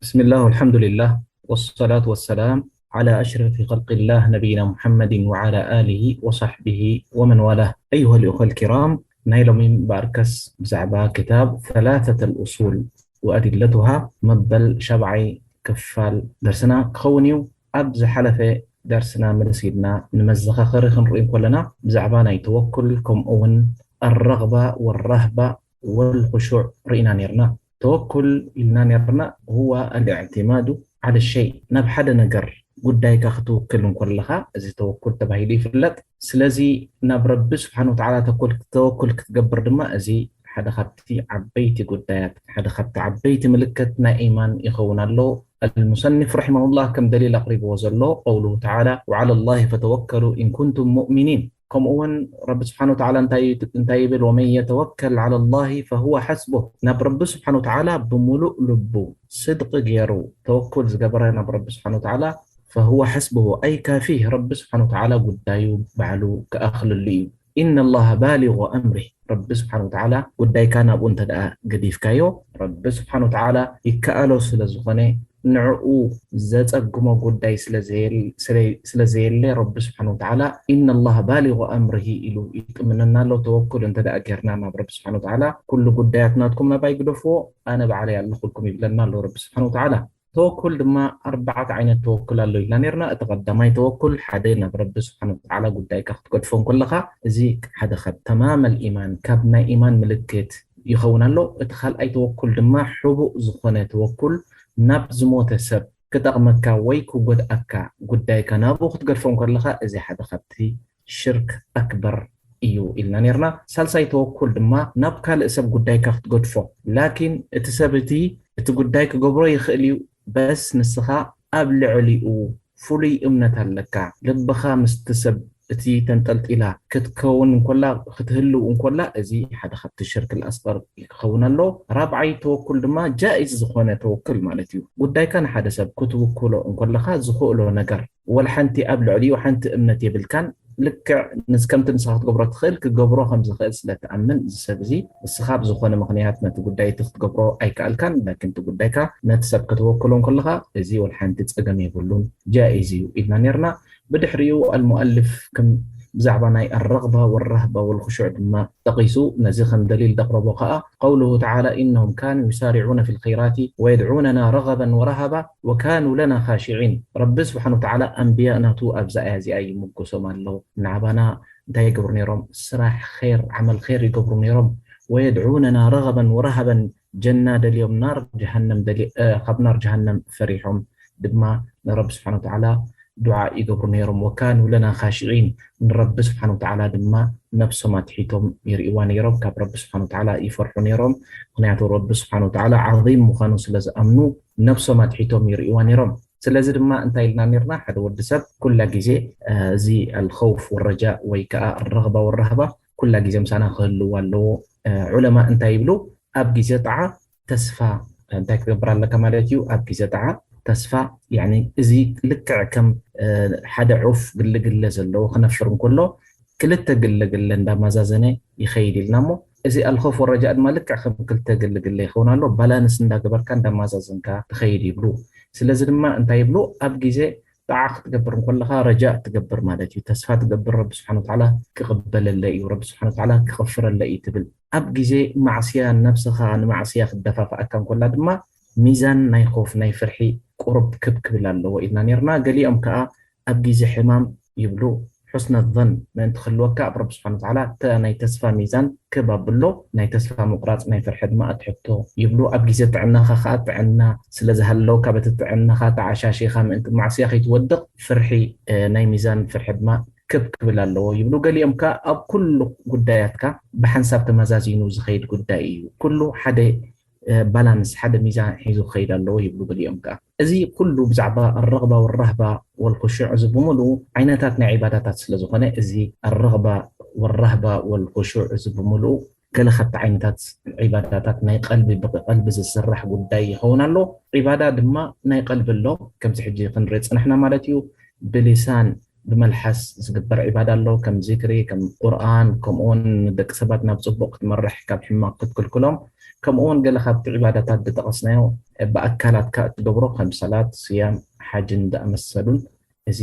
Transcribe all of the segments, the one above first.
بسم الله والحمد لله والصلاة والسلام على أشرف خلق الله نبينا محمد وعلى آله وصحبه ومن والاه. أيها الأخوة الكرام، ናይ ሎሚ እምበኣርከስ ብዛዕባ ክታብ ثلاثة الأصول وأدلتها መበል ሻብዓይ ክፋል ደርስና ክኸውን እዩ። ኣብ ዝሓለፈ ደርስና መለስ ኢልና ንመዘኻኸሪ ክንርኢ እንከለና ብዛዕባ ናይ ተወኩል ከምኡ እውን الرغبة والرهبة والخشوع ርኢና ነርና። ተወኩል ኢልና ነርና هو الاعتماد على الشيء፣ ናብ ሓደ ነገር ጉዳይካ ክትውክል እንከለኻ እዚ ተወኩል ተባሂሉ ይፍለጥ። ስለዚ ናብ ረቢ ስብሓን ወተዓላ ተወኩል ክትገብር ድማ እዚ ሓደ ካብቲ ዓበይቲ ጉዳያት፣ ሓደ ካብቲ ዓበይቲ ምልክት ናይ ኢማን ይኸውን ኣሎ። المصنف رحمه الله ከም ደሊል ኣቕሪብዎ ዘሎ قوله تعالى وعلى الله فتوكلوا إن كنتم مؤمنين። ከምኡ እውን ረቢ ስብሓን ወተዓላ እንታይ እንታይ ይብል? ومن يتوكل على الله فهو حسبه። ናብ ረቢ ስብሓን ወተዓላ ብምሉእ ልቡ ስድቂ ገይሩ ተወኩል ዝገበረ ናብ ረቢ ስብሓን ወተዓላ فهو حسبه أي كافيه። ረቢ ስብሓን ወተዓላ ጉዳዩ ባዕሉ ክኣኽልሉ እዩ። إن الله بالغ أمره። ረቢ ስብሓን ወተዓላ ጉዳይካ ናብኡ እንተ ደኣ ገዲፍካዮ ረቢ ስብሓን ወተዓላ ይከኣሎ ስለ ዝኾነ ንዕኡ ዘጸግሞ ጉዳይ ስለ ዘየል- ስለ- ስለ ዘየለ ረቢ ስብሓን ወተዓላ إن الله بالغ أمره ኢሉ ይጥምነና ኣሎ። ተወኩል እንተ ደኣ ጌርና ናብ ረቢ ስብሓን ወተዓላ ኩሉ ጉዳያት ናትኩም ናባይ ግደፍዎ ኣነ ባዕለይ ኣለኹልኩም ይብለና ኣሎ ረቢ ስብሓን ወተዓላ። ተወኩል ድማ ኣርባዕተ ዓይነት ተወኩል ኣሎ ኢልና ነርና። እቲ ቀዳማይ ተወኩል ሓደ ናብ ረቢ ስብሓን ወተዓላ ጉዳይካ ክትገድፎ እንከለኻ እዚ ሓደ ካብ ተማመል ኢማን ካብ ናይ ኢማን ምልክት ይኸውን ኣሎ። እቲ ካልኣይ ተወኩል ድማ ሕቡእ ዝኾነ ተወኩል ናብ ዝሞተ ሰብ ክጠቕመካ ወይ ክጎድኣካ ጉዳይካ ናብኡ ክትገድፎ እንከለኻ እዚ ሓደ ካብቲ ሽርክ ኣክበር እዩ ኢልና ነርና። ሳልሳይ ተወኩል ድማ ናብ ካልእ ሰብ ጉዳይካ ክትገድፎ ላኪን እቲ ሰብ እቲ እቲ ጉዳይ ክገብሮ ይኽእል እዩ በስ ንስኻ ኣብ ልዕሊኡ ፍሉይ እምነት ኣለካ። ልብኻ ምስቲ ሰብ እቲ ተንጠልጢላ ክትከውን እንኮላ ክትህልው እንኮላ እዚ ሓደ ካብቲ ሽርክ ኣስቀር ክኸውን ኣሎ። ራብዓይ ተወኩል ድማ ጃኢዝ ዝኾነ ተወኩል ማለት እዩ። ጉዳይካ ንሓደ ሰብ ክትውክሎ እንኮለኻ ዝኽእሎ ነገር ወላ ሓንቲ ኣብ ልዕሊኡ ሓንቲ እምነት የብልካን። ልክዕ ከምቲ ንስኻ ክትገብሮ ትኽእል ክገብሮ ከም ዝኽእል ስለ ትኣምን እዚ ሰብ እዚ ንስኻ ብዝኾነ ምኽንያት ነቲ ጉዳይ እቲ ክትገብሮ ኣይከኣልካን። ላኪን እቲ ጉዳይካ ነቲ ሰብ ከተወክሎ እንከለኻ እዚ ወላ ሓንቲ ጸገም የብሉን ጃኢዝ እዩ ኢልና ነርና። ብድሕሪኡ ኣልሙኣልፍ ከም ብዛዕባ ናይ ኣረቕባ ወረህባ ወልክሹዕ ድማ ጠቒሱ ነዚ ከም ደሊል ደቕረቦ ከኣ قوله تعالى إنهم كانوا يسارعون في الخيرات ويدعوننا رغبا ورهبا وكانوا لنا خاشعين። ረቢ ስብሓን ወተዓላ ኣንብያ ናቱ ኣብዛ ኣያ እዚኣ ይምጎሶም ኣሎ። ንዓባና እንታይ ይገብሩ ነይሮም? ስራሕ ር ዓመል ር ይገብሩ ነይሮም። ويدعوننا رغبا ورهبا ጀና ደልዮም ናር ጀሃነም ደሊ ካብ ናር ጀሃነም ፈሪሖም ድማ ንረቢ ስብሓን ወተዓላ ዱዓ ይገብሩ ነይሮም። وكانوا لنا خاشعين ንረቢ ስብሓን ወተዓላ ድማ ነብሶም ኣትሒቶም ይርእይዋ ነይሮም። ካብ ረቢ ስብሓን ወተዓላ ይፈርሑ ነይሮም። ምክንያቱ ረቢ ስብሓን ወተዓላ ዓዚም ምዃኑ ስለ ዝኣምኑ ነብሶም ኣትሒቶም ይርእይዋ ነይሮም። ስለዚ ድማ እንታይ ኢልና ነርና? ሓደ ወዲ ሰብ ኩላ ግዜ እዚ ኣልኸውፍ ወረጃ ወይ ከዓ ረغባ ወረህባ ኩላ ግዜ ምሳና ክህልው ኣለዎ። ዑለማ እንታይ ይብሉ? ኣብ ግዜ ጣዓ ተስፋ እንታይ ክትገብር ኣለካ ማለት እዩ? ኣብ ግዜ ጣዓ ተስፋ ያኒ እዚ ልክዕ ከም ሓደ ዑፍ ግልግለ ዘለዎ ክነፍር እንከሎ ክልተ ግልግለ እንዳማዛዘነ ይኸይድ ኢልና እሞ እዚ ኣልኸፍ ወረጃ ድማ ልክዕ ከም ክልተ ግልግለ ይኸውን ኣሎ። ባላንስ እንዳገበርካ እንዳማዛዘንካ ትኸይድ ይብሉ። ስለዚ ድማ እንታይ ይብሉ? ኣብ ግዜ ጣዓ ክትገብር እንከለኻ ረጃእ ትገብር ማለት እዩ። ተስፋ ትገብር ረቢ ስብሓን ወተዓላ ክቕበለለ እዩ፣ ረቢ ስብሓን ወተዓላ ክቕፍረለ እዩ ትብል። ኣብ ግዜ ማዕስያ ነብስኻ ንማዕስያ ክትደፋፍኣካ እንከላ ድማ ሚዛን ናይ ኾፍ ናይ ፍርሒ ቁሩብ ክብ ክብል ኣለዎ ኢልና ነርና። ገሊኦም ከኣ ኣብ ግዜ ሕማም ይብሉ ሑስነ ظን ምእንቲ ክህልወካ ኣብ ረቢ ስብሓን ወተዓላ እተ ናይ ተስፋ ሚዛን ክብ ኣብሎ ናይ ተስፋ ምቁራፅ ናይ ፍርሒ ድማ ኣትሕቶ ይብሉ። ኣብ ግዜ ጥዕናኻ ከዓ ጥዕና ስለ ዝሃለውካ በቲ ጥዕናኻ ተዓሻሺኻ ምእንቲ ማዕስያ ከይትወድቕ ፍርሒ ናይ ሚዛን ፍርሒ ድማ ክብ ክብል ኣለዎ ይብሉ። ገሊኦም ከዓ ኣብ ኩሉ ጉዳያትካ ብሓንሳብ ተመዛዚኑ ዝኸይድ ጉዳይ እዩ። ኩሉ ሓደ ባላንስ ሓደ ሚዛን ሒዙ ክኸይድ ኣለዎ ይብሉ ገሊኦም ከዓ። እዚ ኩሉ ብዛዕባ ኣረቕባ ወራህባ ወልኩሹዕ እዚ ብምሉኡ ዓይነታት ናይ ዒባዳታት ስለ ዝኾነ እዚ ኣረቕባ ወራህባ ወልኩሹዕ እዚ ብምሉኡ ገለ ካብቲ ዓይነታት ዒባዳታት ናይ ቀልቢ ብቀልቢ ዝስራሕ ጉዳይ ይኸውን ኣሎ። ዒባዳ ድማ ናይ ቀልቢ ኣሎ ከምዚ ሕጂ ክንርኢ ፅናሕና ማለት እዩ። ብሊሳን ብመልሓስ ዝግበር ዒባዳ ኣሎ፣ ከም ዚክሪ፣ ከም ቁርኣን፣ ከምኡውን ንደቂ ሰባት ናብ ጽቡቕ ክትመርሕ፣ ካብ ሕማቕ ክትክልክሎም፣ ከምኡውን ገለ ካብቲ ዒባዳታት ዝጠቐስናዮ ብኣካላትካ እትገብሮ ከም ሰላት፣ ስያም፣ ሓጅን ዝኣመሰሉን፣ እዚ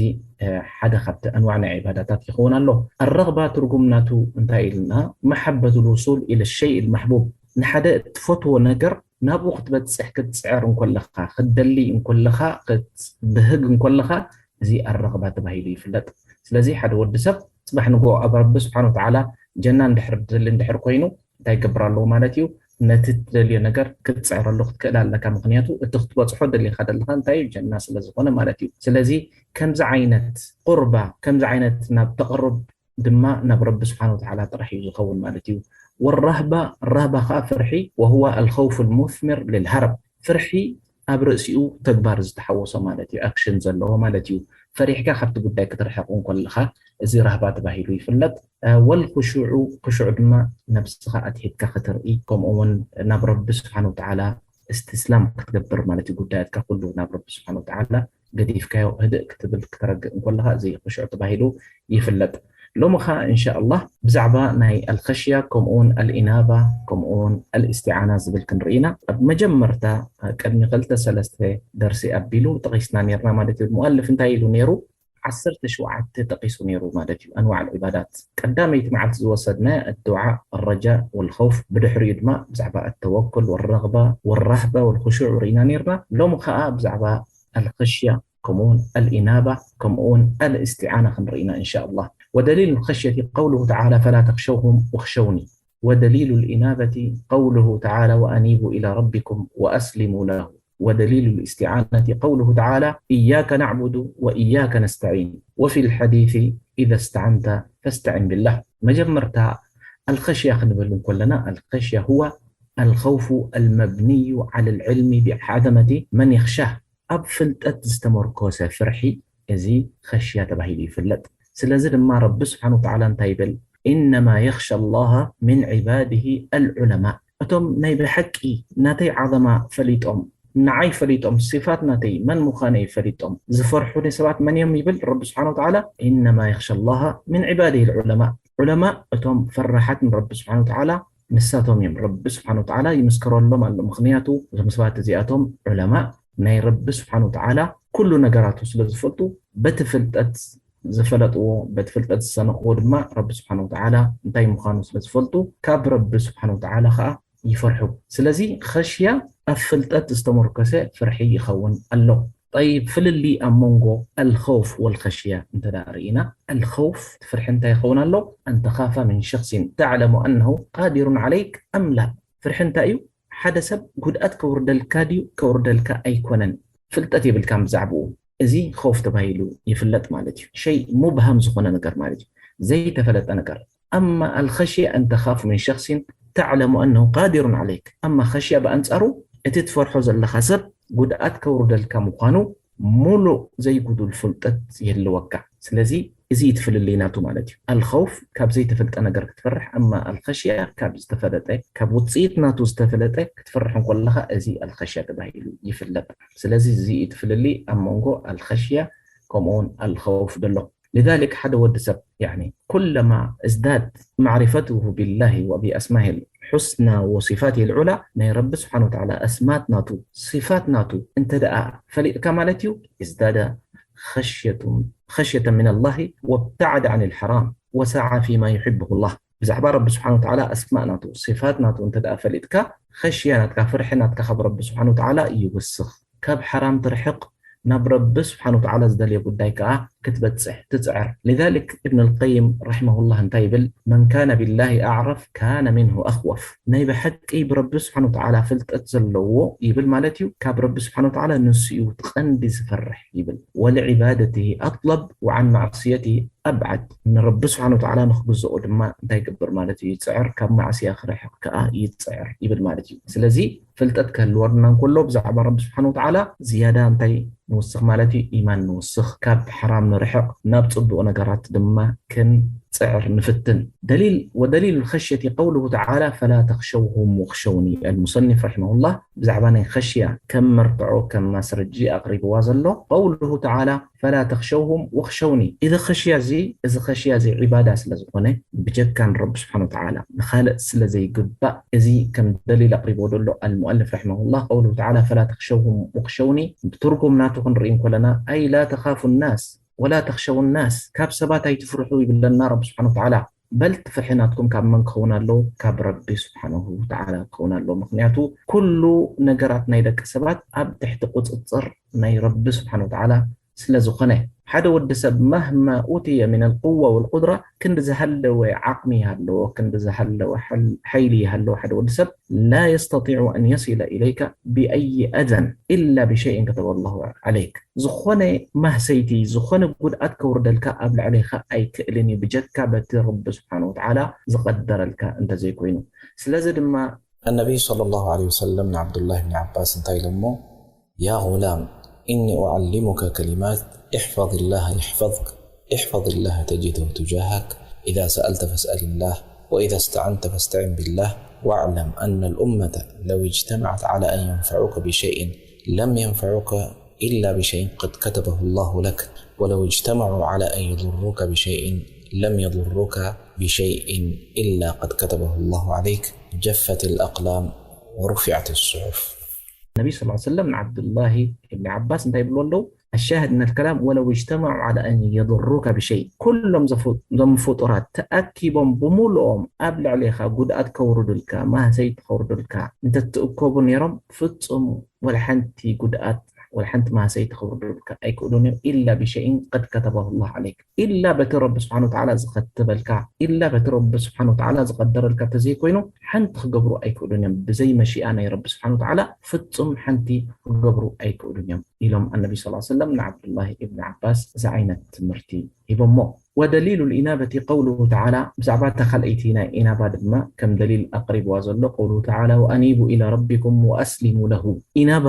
ሓደ ካብቲ ኣንዋዕ ናይ ዒባዳታት ይኸውን ኣሎ። ኣረግባ ትርጉም ናቱ እንታይ ኢልና? መሓበቱ ልውሱል ኢለ ሸይ ልማሕቡብ፣ ንሓደ እትፈትዎ ነገር ናብኡ ክትበፅሕ ክትፅዕር እንኮለኻ፣ ክትደሊ እንኮለኻ፣ ክትብህግ እንኮለኻ፣ እዚ ኣረግባ ተባሂሉ ይፍለጥ። ስለዚ ሓደ ወዲ ሰብ ፅባሕ ንጎ ኣብ ረቢ ስብሓን ወተዓላ ጀና እንድሕር ደሊ እንድሕር ኮይኑ እንታይ ይገብር ኣለዎ ማለት እዩ? ነቲ ትደልዮ ነገር ክትፅዕረሉ ክትክእል ኣለካ። ምክንያቱ እቲ ክትበፅሖ ደሊካ ደለካ እንታይ እዩ? ጀና ስለ ዝኾነ ማለት እዩ። ስለዚ ከምዚ ዓይነት ቁርባ፣ ከምዚ ዓይነት ናብ ተቕርብ ድማ ናብ ረቢ ስብሓን ወተዓላ ጥራሕ እዩ ዝኸውን ማለት እዩ። ወራህባ፣ ራህባ ከዓ ፍርሒ፣ ወህዋ ኣልኸውፍ ልሙስሚር ልልሃረብ፣ ፍርሒ ኣብ ርእሲኡ ተግባር ዝተሓወሶ ማለት እዩ፣ ኣክሽን ዘለዎ ማለት እዩ። ፈሪሕካ ካብቲ ጉዳይ ክትርሕቕ እንኮለኻ እዚ ራህባ ተባሂሉ ይፍለጥ። ወልክሹዑ፣ ክሹዕ ድማ ነብስኻ ኣትሒትካ ክትርኢ፣ ከምኡ እውን ናብ ረቢ ስብሓን ወተዓላ እስትስላም ክትገብር ማለት እዩ። ጉዳያትካ ኩሉ ናብ ረቢ ስብሓን ወተዓላ ገዲፍካዮ ህድእ ክትብል ክትረግእ እንኮለኻ እዚ ክሹዕ ተባሂሉ ይፍለጥ። ሎሚ ኸዓ እንሻ ኣላህ ብዛዕባ ናይ ኣልኸሽያ ከምኡውን ኣልኢናባ ከምኡውን ኣልእስቲዓና ዝብል ክንርኢ ኢና። ኣብ መጀመርታ ቅድሚ ክልተ ሰለስተ ደርሲ ኣቢሉ ጠቒስና ኔርና ማለት እዩ። ሙኣልፍ እንታይ ኢሉ ኔሩ? ዓሰርተ ሸውዓተ ጠቒሱ ኔሩ ማለት እዩ። ኣንዋዕ ዒባዳት ቀዳመይቲ መዓልቲ ዝወሰድና ኣድዱዓ፣ ኣረጃ ወልኸውፍ፣ ብድሕሪኡ ድማ ብዛዕባ ኣተወኩል ወረግባ ወራህባ ወልኹሹዕ ርኢና ኔርና። ሎሚ ኸዓ ብዛዕባ ኣልኸሽያ ከምኡውን ኣልኢናባ ከምኡውን ኣልእስቲዓና ክንርኢና እንሻ ኣላህ። ودليل الخشية قوله تعالى فلا تخشوهم واخشوني ودليل الإنابة قوله تعالى وأنيبوا إلى ربكم وأسلموا له ودليل الاستعانة قوله تعالى إياك نعبد وإياك نستعين وفي الحديث إذا استعنت فاستعن بالله. መጀመርታ ኣልኸሽያ ክንብል እንኮለና ኣልኸሽያ هو الخوف المبني على العلم بعظمة من يخشاه ኣብ ፍልጠት ዝተመርኮሰ ፍርሒ እዚ ኸሽያ ተባሂሉ ይፍለጥ። ስለዚ ድማ ረቢ ስብሓን ወተዓላ እንታይ ይብል? إنما يخشى الله من عباده العلماء እቶም ናይ ብሓቂ ናተይ ዓዘማ ፈሊጦም ንዓይ ፈሊጦም ስፋት ናተይ መን ምዃነይ ፈሊጦም ዝፈርሑኒ ሰባት መን እዮም ይብል ረቢ ስብሓን ወተዓላ? إنما يخشى الله من عباده العلماء ዑለማ እቶም ፈራሓት ንረቢ ስብሓን ወተዓላ ንሳቶም እዮም። ረቢ ስብሓን ወተዓላ ይምስክረሎም ኣሎ። ምክንያቱ እዞም ሰባት እዚኣቶም ዑለማ ናይ ረቢ ስብሓን ወተዓላ ኩሉ ነገራቱ ስለ ዝፈልጡ በቲ ፍልጠት ዝፈለጥዎ በቲ ፍልጠት ዝሰነቕዎ ድማ ረቢ ስብሓን ወተዓላ እንታይ ምዃኑ ስለ ዝፈልጡ ካብ ረቢ ስብሓን ወተዓላ ከዓ ይፈርሑ። ስለዚ ኸሽያ ኣብ ፍልጠት ዝተመርኮሰ ፍርሒ ይኸውን ኣሎ። طيب ፍልልይ ኣብ መንጎ ኣልኸውፍ ወልኸሽያ እንተ ደኣ ርኢና ኣልኸውፍ እቲ ፍርሒ እንታይ ይኸውን ኣሎ? أن تخاف من شخص تعلم أنه قادر عليك أم لا ፍርሒ እንታይ እዩ? ሓደ ሰብ ጉድኣት ከውርደልካ ድዩ ከውርደልካ ኣይኮነን ፍልጠት የብልካን ብዛዕብኡ። እዚ ኸውፍ ተባሂሉ ይፍለጥ ማለት እዩ። ሸይ ሙብሃም ዝኾነ ነገር ማለት እዩ። ዘይተፈለጠ ነገር። أما الخشية أن تخاف من شخص تعلم أنه قادر عليك أما خشية ብኣንጻሩ እቲ ትፈርሖ ዘለኻ ሰብ ጉድኣት ከውርደልካ ምዃኑ ሙሉእ ዘይጉዱል ፍልጠት የህልወካ። ስለዚ እዚ እቲ ፍልልይ ናቱ ማለት እዩ። ኣልኸውፍ ካብ ዘይተፈልጠ ነገር ክትፈርሕ፣ ኣማ ኣልኸሽያ ካብ ዝተፈለጠ፣ ካብ ውፅኢት ናቱ ዝተፈለጠ ክትፈርሕ እንኮለኻ እዚ ኣልኸሽያ ተባሂሉ ይፍለጥ። ስለዚ እዚ እቲ ፍልልይ ኣብ መንጎ ኣልኸሽያ ከምኡውን ኣልኸውፍ ዘሎ። لذلك ሓደ ወዲ ሰብ يعني كلما ازداد معرفته بالله وبأسمائه الحسنى وصفاته العلى ናይ ረቢ ስብሓን ወተዓላ ኣስማት ናቱ ስፋት ናቱ እንተ ደኣ ፈሊጥካ ማለት እዩ ازداد خشية خشية من الله وابتعد عن الحرام وسعى فيما يحبه الله ብዛዕባ ረቢ ስብሓን ወተዓላ ኣስማእ ናቱ ስፋት ናቱ እንተ ደኣ ፈሊጥካ ኸሽያ ናትካ ፍርሒ ናትካ ካብ ረቢ ስብሓን ወተዓላ ይውስኽ ካብ ሓራም ትርሕቕ ናብ ረቢ ስብሓን ወተዓላ ዝደልዮ ጉዳይ ከዓ ክትበፅሕ ትፅዕር لذلك ابن القيم رحمه الله እንታይ ይብል من كان بالله أعرف كان منه أخوف ናይ ብሓቂ ብረቢ ስብሓን ወተዓላ ፍልጠት ዘለዎ ይብል ማለት እዩ ካብ ረቢ ስብሓን ወተዓላ ንሱ እዩ ትቐንዲ ዝፈርሕ ይብል ولعبادته أطلب وعن معصيته أبعد ንረቢ ስብሓን ወተዓላ ንክግዝኦ ድማ እንታይ ይገብር ማለት እዩ ይፅዕር ካብ ማዕስያ ክርሕቕ ከዓ ይፅዕር ይብል ማለት እዩ ስለዚ ፍልጠት ክህልወና እንከሎ ብዛዕባ ረቢ ስብሓን ወተዓላ ዝያዳ እንታይ ንውስኽ ማለት እዩ ኢማን ንውስኽ ካብ ሓራም ንርሕቕ ናብ ፅቡቕ ነገራት ድማ ክን ንጽዕር፣ ንፍትን። دليل ودليل الخشية قوله تعالى فلا تخشوهم واخشوني. المصنف رحمه الله ብዛዕባ ናይ ኸሽያ ከም መርትዖ፣ ከም ማስረጂ ኣቕሪብዋ ዘሎ قوله تعالى فلا تخشوهم واخشوني። እዚ ኸሽያ እዚ፣ እዚ ኸሽያ እዚ ዒባዳ ስለ ዝኾነ፣ ብጀካ ንረቢ ስብሓነ ወተዓላ ንኻልእ ስለ ዘይግባእ፣ እዚ ከም ደሊል ኣቕሪብዎ ዘሎ المؤلف رحمه الله قوله تعالى فلا تخشوهم واخشوني። ብትርጉም ናቱ ክንርኢ እንከለና፣ أي لا تخافوا الناس ولا تخشوا الناس፣ ካብ ሰባት ኣይትፍርሑ ይብለና ረቢ ስብሓነ ወተዓላ። በል እቲ ፍርሒ ናትኩም ካብ መን ክኸውን ኣለዎ? ካብ ረቢ ስብሓነሁ ወተዓላ ክኸውን ኣለዎ። ምኽንያቱ ኩሉ ነገራት ናይ ደቂ ሰባት ኣብ ትሕቲ ቁፅፅር ናይ ረቢ ስብሓነ ወተዓላ ስለ ዝኾነ፣ ሓደ ወዲ ሰብ مهما أوتي من القوة والقدرة፣ ክንዲ ዝሃለወ ዓቕሚ ይሃለዎ፣ ክንዲ ዝሃለወ ሓል-፣ ሓይሊ ይሃለዎ፣ ሓደ ወዲ ሰብ لا يستطيع أن يصل إليك بأي أذى إلا بشيء كتبه الله عليك። ዝኾነ ማህሰይቲ፣ ዝኾነ ጉድኣት ከውርደልካ ኣብ ልዕሌኻ ኣይክእልን እዩ፣ ብጀካ በቲ ረቢ ስብሓነ ወተዓላ ዝቐደረልካ እንተዘይኮይኑ። ስለዚ ድማ النبي صلى الله عليه وسلم ንዓብዱላህ ብን ዓባስ እንታይ ኢሎሞ? يا غلام، إني أعلمك كلمات، احفظ الله يحفظك، احفظ الله تجده تجاهك، إذا سألت فاسأل الله، وإذا استعنت فاستعن بالله، واعلم أن الأمة لو اجتمعت على أن ينفعوك بشيء لم ينفعوك إلا بشيء قد كتبه الله لك، ولو اجتمعوا على أن يضروك بشيء لم يضروك بشيء إلا قد كتبه الله عليك، جفت الأقلام ورفعت الصحف. ነቢ ስ ሰለም ንዓብዱላሂ እብኒ ዓባስ እንታይ ይብሉ ኣለዉ? الشاهد من الكلام ولو اجتمعوا على أن يضروك بشيء، ኩሎም ዘፉ-፣ ዞም ፍጡራት ተኣኪቦም ብምሉኦም ኣብ ልዕሌኻ ጉድኣት ከውርዱልካ፣ ማህሰይቲ ከውርዱልካ እንተትእከቡ ነይሮም፣ ፍጹም ወላ ሓንቲ ጉድኣት፣ ወላ ሓንቲ ማህሰይቲ ከውርዱልካ ኣይክእሉን እዮም። إلا بشيء قد كتبه الله عليك، ኢላ በቲ ረቢ ስብሓነ ወተዓላ ዝኸተበልካ፣ ኢላ በቲ ረቢ ስብሓነ ወተዓላ ዝቐደረልካ ተዘይኮይኑ፣ ሓንቲ ክገብሩ ኣይክእሉን እዮም። ብዘይ መሺኣ ናይ ረቢ ስብሓነ ወተዓላ ፍጹም ሓንቲ ክገብሩ ኣይክእሉን እዮም ኢሎም ኣነቢ ስ ሰለም ንዓብዱላሂ እብኒ ዓባስ እዚ ዓይነት ትምህርቲ ሂቦሞ። ودليل الإنابة قوله تعالى، ብዛዕባ እታ ካልኣይቲ ናይ ኢናባ ድማ ከም ደሊል ኣቕሪብዋ ዘሎ قوله تعالى وأنيبوا إلى ربكم وأسلموا له. ኢናባ፣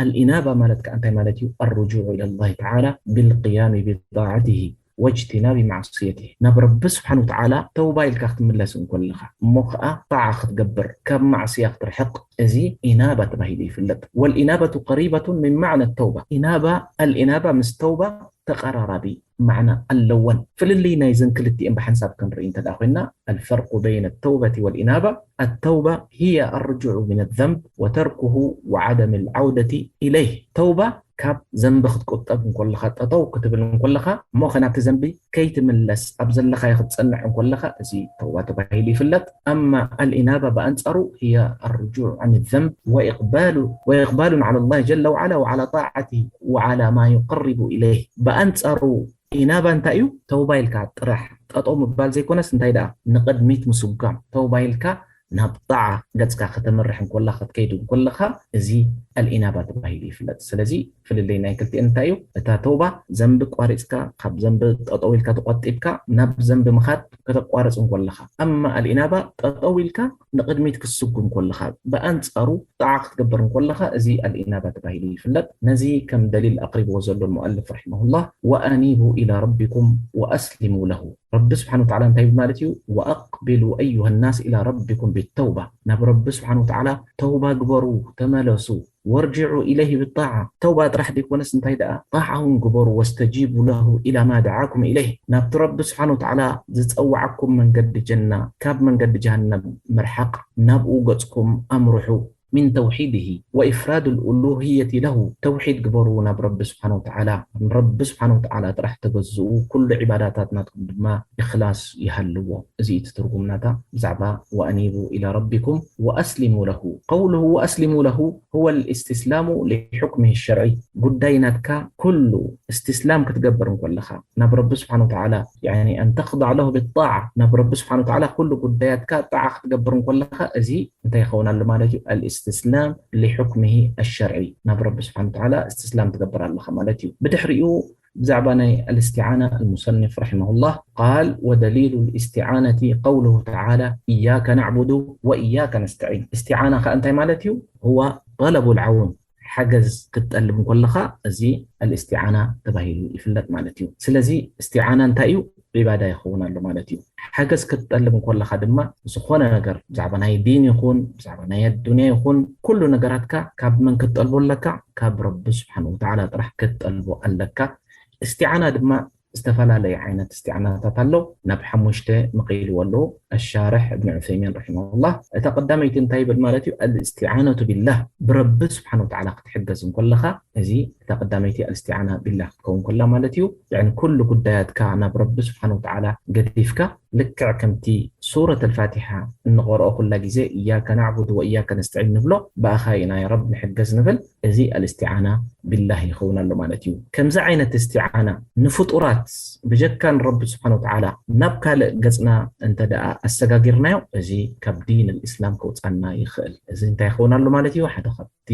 الإنابة ማለት ከኣ እንታይ ማለት እዩ? الرجوع إلى الله تعالى بالقيام بطاعته واجتناب معصيته። ናብ ረቢ ስብሓነ ወተዓላ ተውባ ኢልካ ክትምለስ እንከለኻ፣ እሞ ከኣ ጣዓ ክትገብር፣ ካብ ማዕስያ ክትርሕቕ፣ እዚ ኢናባ ተባሂሉ ይፍለጥ። والإنابة قريبة من معنى التوبة። ኢናባ፣ الإنابة ምስ ተውባ ተቐራራቢ ማዕና ኣለወን። ፍልልይ ናይዘን ክልቲኤን ብሓንሳብ ክንርኢ እንተ ደኣ ኮይንና፣ الفرق بين التوبة والإنابة، التوبة هي الرجوع من الذنب وتركه وعدم العودة إليه። ተውባ ካብ ዘንቢ ክትቁጠብ እንከለኻ፣ ጠጠው ክትብል እንከለኻ፣ እሞ ኸ ናብቲ ዘንቢ ከይትምለስ፣ ኣብ ዘለኻዮ ክትጸንዕ እንከለኻ፣ እዚ ተውባ ተባሂሉ ይፍለጥ። أما الإنابة ብኣንጻሩ هي الرجوع عن الذنب وإقبال، وإقبال على الله جل وعلا وعلى طاعته وعلى ما يقرب إليه። ብኣንጻሩ ኢናባ እንታይ እዩ? ተውባ ኢልካ ጥራሕ ጠጠው ምባል ዘይኮነስ፣ እንታይ ደኣ? ንቕድሚት ምስጓም። ተውባ ኢልካ ናብ ጣዓ ገጽካ ከተምርሕ እንኮላ፣ ክትከይድ እንኮለኻ፣ እዚ ኣልኢናባ ተባሂሉ ይፍለጥ። ስለዚ ፍልልይ ናይ ክልቲኤን እንታይ እዩ? እታ ተውባ፣ ዘንቢ ቋሪጽካ፣ ካብ ዘንቢ ጠጠው ኢልካ ተቖጢብካ፣ ናብ ዘንቢ ምኻድ ከተቋርጽ እንኮለኻ። ኣማ ኣልኢናባ፣ ጠጠው ኢልካ ንቕድሚት ክትስጉም ከለኻ፣ ብኣንጻሩ ጣዓ ክትገብር እንኮለኻ፣ እዚ ኣልኢናባ ተባሂሉ ይፍለጥ። ነዚ ከም ደሊል ኣቕሪብዎ ዘሎ ሙኣልፍ ረሒመሁላህ፣ "ወኣኒቡ ኢላ ረቢኩም ወኣስሊሙ ለሁ።" ረቢ ስብሓነ ወተዓላ እንታይ ይብል ማለት እዩ? "ወኣቅቢሉ ኣዩሃ ናስ ኢላ ረቢኩም ቢተውባ።" ናብ ረቢ ስብሓነ ወተዓላ ተውባ ግበሩ፣ ተመለሱ። "ወርጅዑ ኢለይሂ ብጣዓ።" ተውባ ጥራሕ ዘይኮነስ እንታይ ደኣ? ጣዓ እውን ግበሩ። "ወስተጂቡ ለሁ ኢላ ማ ደዓኩም ኢለይህ።" ናብቲ ረቢ ስብሓነ ወተዓላ ዝጸውዓኩም መንገዲ ጀና፣ ካብ መንገዲ ጀሃነም ምርሓቕ፣ ናብኡ ገጽኩም ኣምርሑ። "ሚን ተውሒድሂ ወኢፍራድ ልኡሉህየቲ ለሁ።" ተውሒድ ግበሩ ናብ ረቢ ስብሓነ ወተዓላ። ንረቢ ስብሓነ ወተዓላ ጥራሕ ተገዝኡ። ኩሉ ዒባዳታት ናትኩም ድማ ኢኽላስ ይሃልዎ። እዚ እዩ እቲ ትርጉም ናታ ብዛዕባ "ወኣኒቡ ኢላ ረቢኩም ወኣስሊሙ ለሁ።" ቀውሉሁ "ወኣስሊሙ ለሁ" ሁወ ልእስትስላሙ ሊሑክሚሂ ሸርዒ። ጉዳይ ናትካ ኩሉ እስትስላም ክትገብር እንኮለኻ ናብ ረቢ ስብሓነ ወተዓላ፣ ያኒ ኣን ተኽዳዕ ለሁ ብጣዓ፣ ናብ ረቢ ስብሓነ ወተዓላ ኩሉ ጉዳያትካ ጣዓ ክትገብር እንኮለኻ፣ እዚ እንታይ ይኸውን ኣሎ ማለት እዩ? ኣልእስትስላም ሊሑክሚሂ ኣሸርዒ፣ ናብ ረቢ ስብሓነ ወተዓላ እስትስላም ትገብር ኣለኻ ማለት እዩ። ብድሕሪኡ ብዛዕባ ናይ ኣልእስቲዓና፣ ኣልሙሰኒፍ ረሒመሁላህ ቃል፣ "ወደሊሉ ልእስቲዓነቲ ቀውሉሁ ተዓላ፣ ኢያከ ናዕቡዱ ወኢያከ ነስተዒን።" እስቲዓና ኸኣ እንታይ ማለት እዩ? ሁወ ጠለቡ ልዓውን፣ ሓገዝ ክትጠልብ እንኮለኻ፣ እዚ ኣልእስቲዓና ተባሂሉ ይፍለጥ ማለት እዩ። ስለዚ እስቲዓና እንታይ እዩ? ዒባዳ ይኸውን ኣሎ ማለት እዩ። ሓገዝ ክትጠልብ እንኮለኻ ድማ ዝኾነ ነገር ብዛዕባ ናይ ዲን ይኹን ብዛዕባ ናይ ኣዱንያ ይኹን ኩሉ ነገራትካ ካብ መን ክትጠልቦ ኣለካ? ካብ ረቢ ስብሓን ወተዓላ ጥራሕ ክትጠልቦ ኣለካ። እስትዓና ድማ ዝተፈላለዩ ዓይነት እስትዓናታት ኣሎ። ናብ ሓሙሽተ መቒልዎ ኣለዉ ኣሻርሕ እብን ዑሰይሚን ረሒመሁላህ። እታ ቀዳመይቲ እንታይ ይብል ማለት እዩ? ኣልእስትዓነቱ ቢላህ፣ ብረቢ ስብሓን ወተዓላ ክትሕገዝ እንኮለኻ፣ እዚ እታ ቀዳመይቲ ኣልእስትዓና ቢላህ ክትከውን ከላ ማለት እዩ። ያኒ ኩሉ ጉዳያትካ ናብ ረቢ ስብሓን ወተዓላ ገዲፍካ፣ ልክዕ ከምቲ ሱረት ኣልፋቲሓ እንቐርኦ ኩላ ግዜ እያከ ናዕቡድ ወእያከ ነስተዒን ንብሎ፣ ብኣኻ ኢና ያ ረብ ንሕገዝ ንብል። እዚ ኣልእስቲዓና ቢላህ ይኸውን ኣሎ ማለት እዩ። ከምዚ ዓይነት እስቲዓና ንፍጡራት ብጀካ ንረቢ ስብሓን ወተዓላ ናብ ካልእ ገጽና እንተ ደኣ ኣሰጋጊርናዮ፣ እዚ ካብ ዲን ኣልእስላም ከውጻና ይኽእል። እዚ እንታይ ይኸውን ኣሎ ማለት እዩ? ሓደ ካብቲ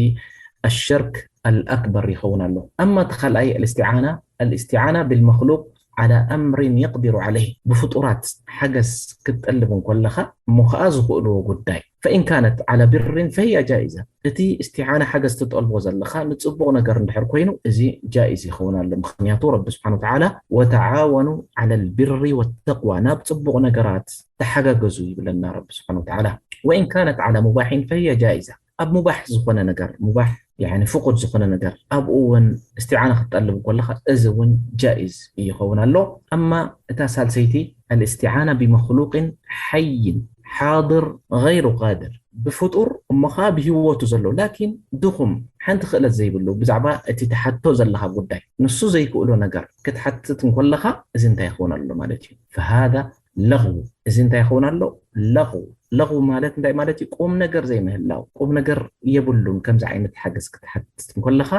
ኣሸርክ ኣልኣክበር ይኸውን ኣሎ። ኣማ እቲ ካልኣይ ኣልእስቲዓና፣ ኣልእስቲዓና ብልመክሉቅ ዓላ ኣምሪን የቅዲሩ ዓለይህ፣ ብፍጡራት ሓገዝ ክትጠልብ እንኮለኻ እሞ ኸኣ ዝኽእልዎ ጉዳይ፣ ፈኢን ካነት ዓላ ቢሪን ፈህያ ጃኢዛ። እቲ እስቲዓና ሓገዝ ትጠልቦ ዘለኻ ንጽቡቕ ነገር እንድሕር ኮይኑ፣ እዚ ጃኢዝ ይኸውን ኣሎ። ምኽንያቱ ረቢ ስብሓን ወተዓላ፣ "ወተዓወኑ ዓለል ቢሪ ወተቅዋ፣ ናብ ጽቡቕ ነገራት ተሓጋገዙ" ይብለና ረቢ ስብሓን ወተዓላ። "ወኢን ካነት ዓላ ሙባሒን ፈህየ ጃኢዛ"፣ ኣብ ሙባሕ ዝኾነ ነገር፣ ሙባሕ ያኒ ፍቁድ ዝኾነ ነገር፣ ኣብኡ እውን እስቲዓና ክትጠልብ ከለኻ፣ እዚ እውን ጃኢዝ ይኸውን ኣሎ። ኣማ እታ ሳልሰይቲ፣ ኣልእስቲዓና ቢመክሉቅን ሓይን ሓድር ገይሩ ቃድር፣ ብፍጡር እሞ ኸዓ ብህይወቱ ዘሎ ላኪን ድኹም፣ ሓንቲ ክእለት ዘይብሉ፣ ብዛዕባ እቲ ትሓቶ ዘለኻ ጉዳይ ንሱ ዘይክእሎ ነገር ክትሓትት እንኮለኻ፣ እዚ እንታይ ይኸውን ኣሎ ማለት እዩ? ፈሃዛ ለግው። እዚ እንታይ ይኸውን ኣሎ? ለግው። ለግው ማለት እንታይ ማለት እዩ? ቁም ነገር ዘይምህላው። ቁም ነገር የብሉን። ከምዚ ዓይነት ሓገዝ ክትሓትት እንኮለኻ፣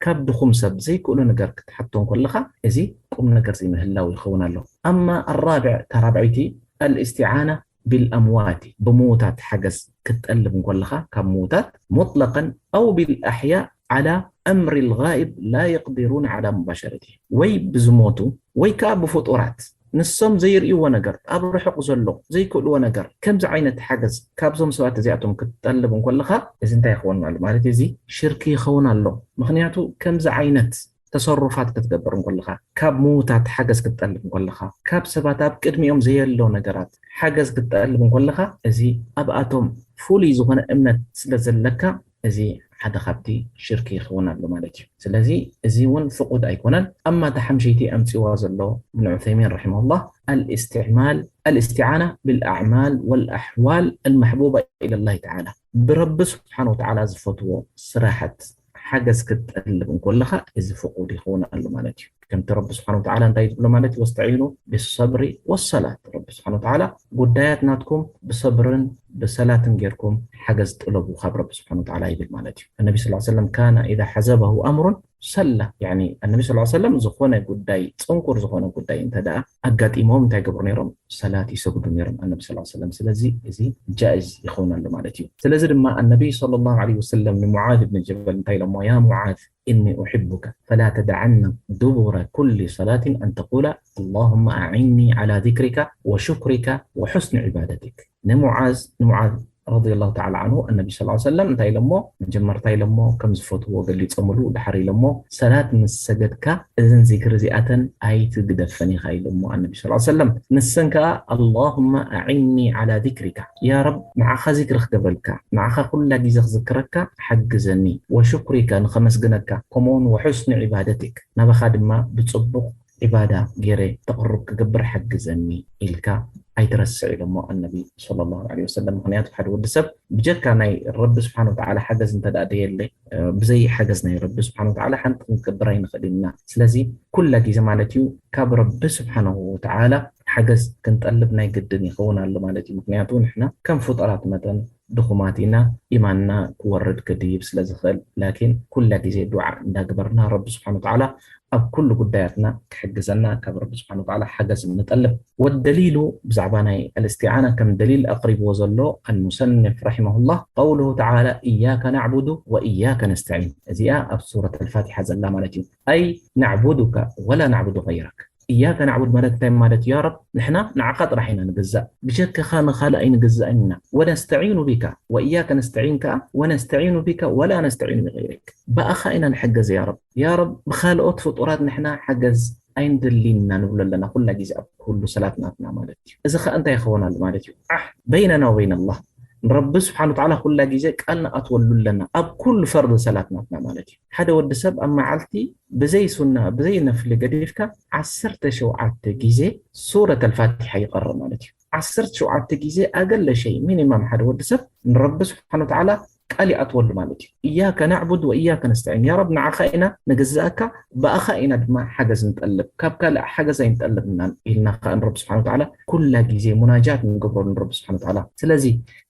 ካብ ድኹም ሰብ ዘይክእሎ ነገር ክትሓቶ እንኮለኻ፣ እዚ ቁም ነገር ዘይምህላው ይኸውን ኣሎ። ኣማ ኣራብዕ፣ እታ ራብዐይቲ፣ ኣልእስቲዓና ቢልኣምዋቲ፣ ብምዉታት ሓገዝ ክትጠልብ እንኮለኻ፣ ካብ ምዉታት፣ ሙጥለቀን ኣው ቢልኣሕያእ ዓላ ኣምሪ ልጋኢብ ላ የቅዲሩን ዓላ ሙባሸረቲ፣ ወይ ብዝሞቱ ወይ ከኣ ብፍጡራት ንሶም ዘይርእይዎ ነገር፣ ኣብ ርሑቕ ዘሎ ዘይክእልዎ ነገር፣ ከምዚ ዓይነት ሓገዝ ካብዞም ሰባት እዚኣቶም ክትጠልብ እንኮለኻ፣ እዚ እንታይ ይኸውን ኣሎ ማለት እዩ? እዚ ሽርኪ ይኸውን ኣሎ። ምኽንያቱ ከምዚ ዓይነት ተሰሩፋት ክትገብር እንኮለኻ፣ ካብ ምዉታት ሓገዝ ክትጠልብ እንኮለኻ፣ ካብ ሰባት ኣብ ቅድሚኦም ዘየሎ ነገራት ሓገዝ ክትጠልብ እንኮለኻ፣ እዚ ኣብኣቶም ፍሉይ ዝኾነ እምነት ስለ ዘለካ፣ እዚ ሓደ ካብቲ ሽርኪ ይኸውን ኣሎ ማለት እዩ። ስለዚ እዚ እውን ፍቁድ ኣይኮነን። ኣማ እታ ሓምሸይቲ ኣምጺዋ ዘሎ እብን ዑሰይሚን ረሒመሁላህ፣ ኣልእስትዕማል፣ ኣልእስቲዓና ብልኣዕማል ወልኣሕዋል ኣልመሕቡባ ኢለላሂ ተዓላ፣ ብረቢ ስብሓን ወተዓላ ዝፈትዎ ስራሓት ሓገዝ ክትጠልብ እንኮለኻ፣ እዚ ፍቁድ ይኸውን ኣሎ ማለት እዩ። ከምቲ ረቢ ስብሓን ወተዓላ እንታይ ዝብሎ ማለት እዩ? "ወስተዒኑ ብሰብሪ ወሰላት"፣ ረቢ ስብሓን ወተዓላ፣ "ጉዳያት ናትኩም ብሰብርን ብሰላትን ጌርኩም ሓገዝ ጥለቡ ካብ ረቢ ስብሓን ወተዓላ" ይብል ማለት እዩ። እነቢ ስ ሰለም፣ "ካነ ኢዛ ሓዘበሁ ኣምሩን ሰላ"፣ ያኒ እነቢ ስ ሰለም ዝኾነ ጉዳይ፣ ጽንኩር ዝኾነ ጉዳይ እንተ ደኣ ኣጋጢሞም እንታይ ገብሩ ነይሮም? ሰላት ይሰግዱ ነይሮም እነቢ ስ ሰለም። ስለዚ እዚ ጃኢዝ ይኸውን ኣሎ ማለት እዩ። ስለዚ ድማ እነቢ ሰለላሁ ዐለይሂ ወሰለም ንሙዓዝ ብን ጀበል እንታይ ኢሎሞ? "ያ ሙዓዝ፣ እኒ ኡሕቡከ ፈላ ተደዓና ዱቡረ ኩሊ ሰላትን ኣን ተቁላ ኣላሁመ ኣዒኒ ዓላ ዚክሪካ ወሹክሪካ ወሑስኒ ዒባደቲክ።" ንሙዓዝ፣ ንሙዓዝ ረዲየላሁ ተዓላ ዓንሁ፣ ኣነቢ ሰለላሁ ዐለይሂ ወሰለም እንታይ ኢሎሞ? መጀመርታ ኢሎሞ ከም ዝፈትዎ ገሊጾምሉ፣ ድሓር ኢሎሞ፣ "ሰላት ምስ ሰገድካ እዘን ዚክሪ እዚኣተን ኣይትግደፈን ኢኻ" ኢሎሞ ኣነቢ ሰለላሁ ዐለይሂ ወሰለም። ንሰን ከኣ፣ "ኣላሁመ ኣዒኒ ዓላ ዚክሪካ፣ ያ ረብ፣ ንዓኻ ዚክሪ ክገብረልካ፣ ንዓኻ ኩላ ግዜ ክዝክረካ ሓግዘኒ፣ ወሹክሪካ፣ ንኸመስግነካ፣ ከምኡውን ወሑስኒ ዒባደቲክ፣ ናባኻ ድማ ብጽቡቕ ዒባዳ ገይረ ተቕርብ ክገብር ሓግዘኒ" ኢልካ ኣይትረስዕ ኢሎሞ ኣነቢ ሰለላሁ ዐለይሂ ወሰለም። ምኽንያቱ ሓደ ወዲ ሰብ ብጀካ ናይ ረቢ ስብሓን ወተዓላ ሓገዝ እንተ ደኣ ደየለ፣ እ፣ ብዘይ ሓገዝ ናይ ረቢ ስብሓን ወተዓላ ሓንቲ ክንገብር ኣይንኽእል ኢና። ስለዚ ኩላ ግዜ ማለት እዩ ካብ ረቢ ስብሓን ወተዓላ ሓገዝ ክንጠልብ ናይ ግድን ይኸውን ኣሎ ማለት እዩ። ምኽንያቱ ንሕና ከም ፍጡራት መጠን ድኹማት ኢና፣ ኢማንና ክወርድ ክድይብ ስለ ዝኽእል። ላኪን ኩላ ግዜ ዱዓ እንዳግበርና ረቢ ስብሓን ወተዓላ ኣብ ኩሉ ጉዳያትና ክሕግዘና ካብ ረቢ ስብሓን ወተዓላ ሓገዝ ንጠልብ። ወደሊሉ ብዛዕባ ናይ ኣልእስቲዓና ከም ደሊል ኣቕሪብዎ ዘሎ ኣልሙሰንፍ ረሒመሁላህ፣ ቀውሉሁ ተዓላ፣ "እያከ ናዕቡዱ ወእያከ ነስተዒን"። እዚኣ ኣብ ሱረት ኣልፋቲሓ ዘላ ማለት እዩ። ኣይ ናዕቡዱከ ወላ ናዕቡዱ ገይረክ። እያከ ናዕቡድ ማለት እንታይ ማለት እዩ? ያ ረብ፣ ንሕና ንዓኻ ጥራሕ ኢና ንግዛእ፣ ብጀካኻ ንኻልእ ኣይንግዛእን ኢና። ወነስተዒኑ ቢካ፣ ወእያከ ነስተዒን ከኣ፣ ወነስተዒኑ ቢካ ወላ ነስተዒኑ ቢገይሪክ። ብኣኻ ኢና ንሕገዝ ያ ረብ። ያ ረብ፣ ብኻልኦት ፍጡራት ንሕና ሓገዝ ኣይንደሊና ንብሎ ኣለና ኩላ ግዜ ኣብ ኩሉ ሰላት ናትና ማለት እዩ። እዚ ከኣ እንታይ ይኸውን ኣሎ ማለት እዩ? ዓህ በይነና ወበይን ኣላህ፣ ንረቢ ስብሓን ወተዓላ ኩላ ግዜ ቃል ንኣትወሉ ኣለና ኣብ ኩሉ ፈርዲ ሰላት ናትና ማለት እዩ። ሓደ ወዲ ሰብ ኣብ መዓልቲ ብዘይ ሱና ብዘይ ነፍሊ ገዲፍካ ዓሰርተ ሸውዓተ ግዜ ሱረት ኣልፋቲሓ ይቐርእ ማለት እዩ። ዓሰርተ ሸውዓተ ግዜ ኣገለ ሸይ ሚኒማም ሓደ ወዲ ሰብ ንረቢ ስብሓን ወተዓላ ቃል ይኣትወሉ ማለት እዩ። እያከ ናዕቡድ ወእያከ ነስተዒን፣ ያ ረብ ንዓኻ ኢና ንግዛእካ፣ ብኣኻ ኢና ድማ ሓገዝ ንጠልብ፣ ካብ ካልእ ሓገዝ ኣይንጠልብናን ኢልና ከዓ ንረቢ ስብሓን ወተዓላ ኩላ ግዜ ሙናጃት ንገብረሉ ንረቢ ስብሓን ወተዓላ። ስለዚ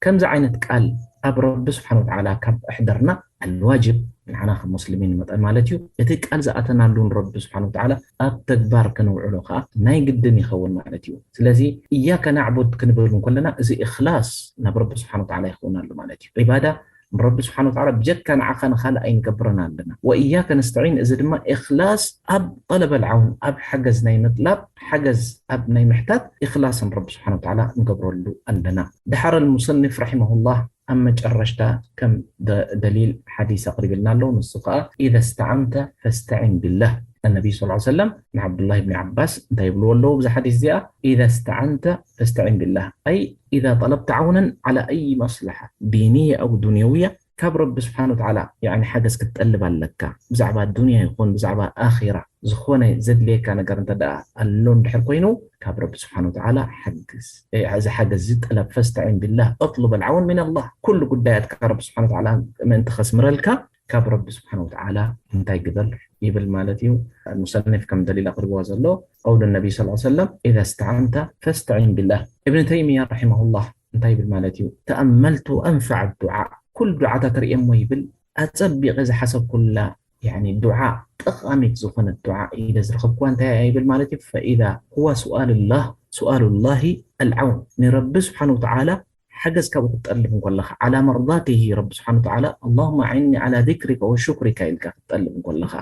ከምዚ ዓይነት ቃል ኣብ ረቢ ስብሓን ወተዓላ ካብ ኣሕደርና ኣልዋጅብ ንዓና ከም ሙስሊሚን መጠን ማለት እዩ፣ እቲ ቃል ዝኣተናሉ ንረቢ ስብሓን ወተዓላ ኣብ ተግባር ከነውዕሎ ከዓ ናይ ግድን ይኸውን ማለት እዩ። ስለዚ እያከ ናዕቡድ ክንብል እንከለና እዚ እኽላስ ናብ ረቢ ስብሓን ወተዓላ ይኸውን ኣሎ ማለት እዩ። ዒባዳ ንረቢ ስብሓን ወተዓላ ብጀካ ንዓኻ ንኻልእ ኣይንገብረን ኣለና። ወእያከ ነስተዒን፣ እዚ ድማ እኽላስ ኣብ ጠለበል ዓውን፣ ኣብ ሓገዝ ናይ ምጥላብ፣ ሓገዝ ኣብ ናይ ምሕታት እኽላስ ንረቢ ስብሓን ወተዓላ ንገብረሉ ኣለና። ድሓረ ልሙሰኒፍ ረሒመሁላህ ኣብ መጨረሽታ ከም ደ- ደሊል ሓዲስ ኣቕሪብልና ኣለዉ። ንሱ ከዓ ኢዘ ስተዓንተ ፈስተዒን ቢላህ። ነቢይ ስ ሰለም ንዓብዱላህ ብኒ ዓባስ እንታይ ይብልዎ ኣለዉ ብዛ ሓዲስ እዚኣ? ኢዘ ስተዓንተ ፈስተዒን ቢላህ፣ ኣይ ኢዛ ጠለብተ ዓውነን ዓላ ኣይ መስለሓ ዲንየ ኣው ዱንያውያ፣ ካብ ረቢ ስብሓን ወተዓላ ያኒ ሓገዝ ክትጠልብ ኣለካ። ብዛዕባ ዱንያ ይኹን ብዛዕባ ኣኺራ ዝኾነ ዘድልየካ ነገር እንተ ደኣ ኣሎ እንድሕር ኮይኑ ካብ ረቢ ስብሓን ወተዓላ ሓግዝ። እዚ ሓገዝ እዚ ጠለብ፣ ፈስተዒን ቢላህ፣ እጥሉብ ኣልዓውን ሚን ኣላህ። ኩሉ ጉዳያትካ ረቢ ስብሓን ወተዓላ ምእንቲ ከስምረልካ ካብ ረቢ ስብሓን ወተዓላ እንታይ ግበር ይብል ማለት እዩ። ሙሰኒፍ ከም ደሊል ኣቕሪብዋ ዘሎ ቀውሉ ነቢ ስ ሰለም ኢዛ ስተዓንተ ፈስተዒን ቢላህ። እብን ተይሚያ ረሒመሁላህ እንታይ ይብል ማለት እዩ? ተኣመልቱ ኣንፈዐ ዱዓ፣ ኩሉ ዱዓታት ርእየሞ ይብል፣ ኣጸቢቐ ዝሓሰብኩላ ያኒ ዱዓ ጠቓሚት ዝኾነት ዱዓ ኢለ ዝረኸብኩዋ እንታይ እያ ይብል ማለት እዩ። ፈኢዛ ሁዋ ሱኣሉላህ ሱኣሉላሂ ኣልዓውን፣ ንረቢ ስብሓን ወተዓላ ሓገዝ ካብኡ ክትጠልብ እንከለኻ፣ ዓላ መርዳቲሂ፣ ረቢ ስብሓን ወተዓላ ኣላሁመ ኣዒኒ ዓላ ዚክሪከ ወሹክሪከ ኢልካ ክትጠልብ እንከለኻ፣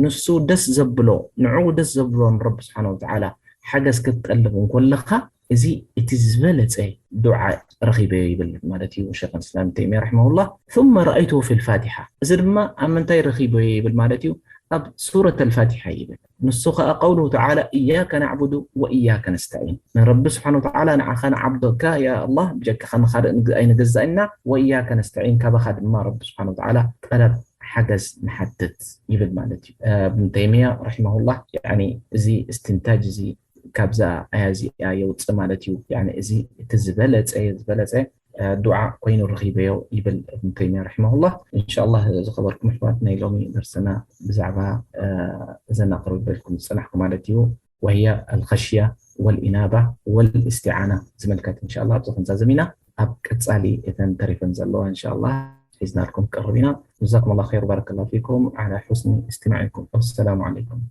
ንሱ ደስ ዘብሎ፣ ንዕኡ ደስ ዘብሎ ንረቢ ስብሓን ወተዓላ ሓገዝ ክትጠልብ እንከለኻ፣ እዚ እቲ ዝበለጸ ዱዓ ረኺበዮ ይብል ማለት እዩ ሸይኽ እስላም ተይሚያ ረሒመሁላህ። ثم رأيته في الفاتحة፣ እዚ ድማ ኣብ ምንታይ ረኺበዮ ይብል ማለት እዩ? ኣብ ሱረት ኣልፋቲሓ ይብል። ንሱ ኸዓ ቀውሉ ተዓላ እያከ ናዕቡዱ ወእያከ ነስተዒን፣ ንረቢ ስብሓን ወተዓላ ንዓኻ ንዓብደካ ያ ኣላህ፣ ብጀካኻ ንኻልእ ንግ- ኣይንገዛእና፣ ወእያከ ነስተዒን፣ ካባኻ ድማ ረቢ ስብሓን ወተዓላ ጠለብ ሓገዝ ንሓትት ይብል ማለት እዩ። እብን ተይሚያ ረሒመሁላህ ያኒ እዚ እስትንታጅ እዚ ካብዛ ኣያ እዚኣ የውፅእ ማለት እዩ። ያኒ እዚ እቲ ዝበለፀ ዝበለፀ ዱዓ ኮይኑ ረኺበዮ ይብል እብን ተይሚያ ረሒመሁላህ። እንሻላህ ዝኸበርኩም ኣሕዋት ናይ ሎሚ ደርስና ብዛዕባ እዘን ኣቕርበልኩም ዝፀናሕኩ ማለት እዩ ወህያ ኣልኸሽያ ወልኢናባ ወልእስቲዓና ዝምልከት እንሻላ ኣብዚ ክንዛዘም ኢና። ኣብ ቀፃሊ እተን ተሪፈን ዘለዋ እንሻላ ሒዝናልኩም ክቀርብ ኢና። ጀዛኩም ላ ር ባረከላ ፊኩም ዓላ ሑስኒ እስትማዒኩም። ወሰላሙ ዓለይኩም።